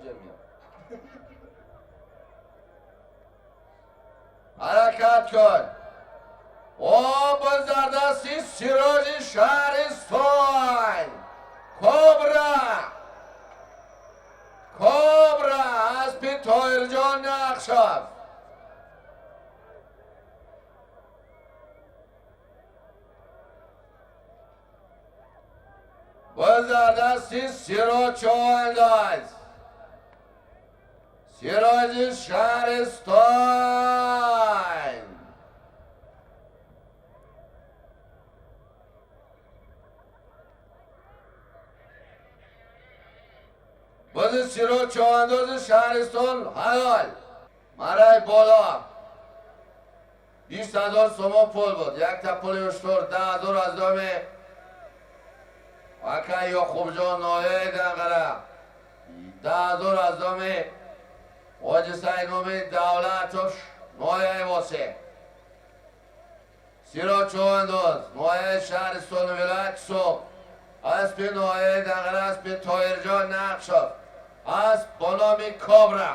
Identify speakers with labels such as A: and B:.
A: Ҷамият. Ҳаракат кун. О, базардасти Сироҷи шаҳристон. Кобра. Кобра аспи Тоҳирҷон Нақшов. Базардасти Сироҷ човандоз. Сироҷи шаҳристон. Бози Сироҷ човандози шаҳристон ҳалол. Марай боло. 20 000 сомон пул буд. Якта пули уштур, 10 000 аз доми ака Ёқубҷон, ноҳияи Данғара. 10 000 аз доми Ҳоҷи Саидмумин Давлатов, ноҳияи Восеъ. Сироҷ човандоз, ноҳияи шаҳристони вилояти Суғд. Аспи ноҳияи Данғара, аспи Тоҳирҷон Нақшов. Асп бо номи Кобра.